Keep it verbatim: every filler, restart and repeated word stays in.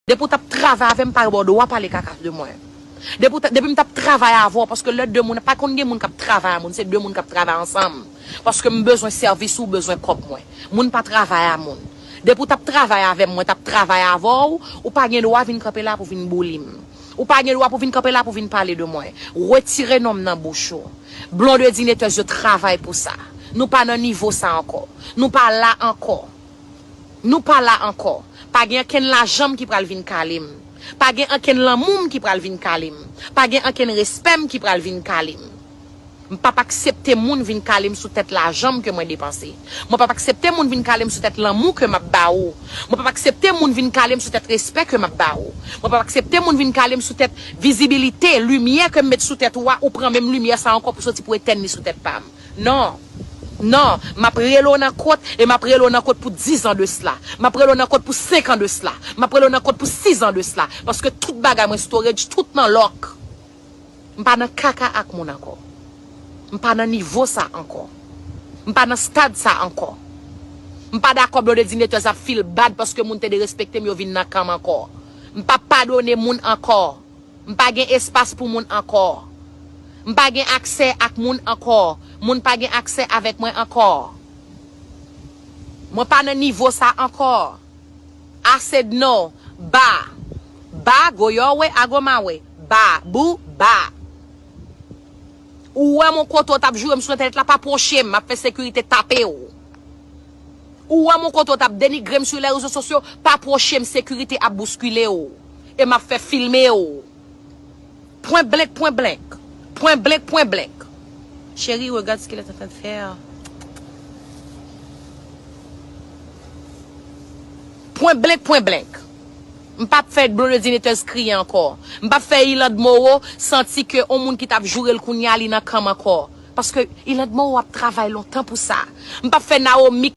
Depi w t ap travay avè m, pa gen dwa pale kaka de mwen. Depi w t- depi m t ap travay avè w, paske lè de moun, pa konn gen moun k ap travay a moun, se de moun k ap travay ansanm. Paske m bezwen sèvis ou, bezwen kòb mwen. Moun pa travay a moun. Depi w t ap travay avè m, mwen t ap travay avè w, ou pa gen dwa vin kanpe la pou vin bouli m. Ou pa gen dwa pou vin kanpe la pou vin pale de mwen. Retire non m nan bouch ou. Blondedy Netez yo travay pou sa. Nou pa nan nivo sa ankò. Nou pa la ankò. Nou pa la ankò. Pa gen ankenn lajanm ki pral vin kale m. Pa gen ankenn lanmou m ki pral vin kale m. Pa gen ankenn respè m ki pral vin kale m. M p ap aksepte moun vin kale m sou tèt lajanm ke mwen depanse. Mwen p ap aksepte moun vin kale m sou tèt lanmou ke m ap ba ou. Mwen p ap aksepte moun vin kale m sou tèt respè ke m ap ba ou. Mwen p ap aksepte moun vin kale m sou tèt vizibilite, limyè ke m met sou tèt ou a, ou pran menm limyè sa ankò pou soti pou etèn li sou tèt pa m. Non. Non, m ap rele w nan kot, e m ap rele w nan kot pou diz an de sla. M ap rele w nan kot pou senk an de sla. M ap rele w nan kot pou sis an de sla. Paske tout bagay mwen storage, tout nan lòk. M pa nan kaka ak moun ankò. M pa nan nivo sa ankò. M pa nan stad sa ankò. M pa dakò Blondedy Netez ap feel bad paske moun te derespekte m, yo vin nan kan m ankò. M pa padone moun ankò. M pa gen espas pou moun ankò. M pa gen aksè ak moun ankò. Moun pa gen aksè avèk mwen ankò. Mwen pa nan nivo sa ankò. Ase de non. Ba. Ba, go your way, I go my way. Ba, bou, ba. Ou wè m yon kote w t ap joure m sou entènèt la, pa pwoche m, m ap fè sekirite tape w. Ou wè m yon kote w t ap denigre m sou lè rezo sosyo, pa pwoche m, sekirite ap bouskile w. E m ap fè filme w. Pwen blenk, pwen blenk. Pwen blenk, pwen blenk. Chérie, regarde ce qu'il est en train de faire. Pwen blenk, pwen blenk. M p ap fè Blondedy Netez kriye ankò. M p ap fè Iland Moreau santi ke yon moun ki t ap joure l kounye a, li nan kan m ankò. Paske Iland Moreau ap travay lontan pou sa. M p ap fè Naomi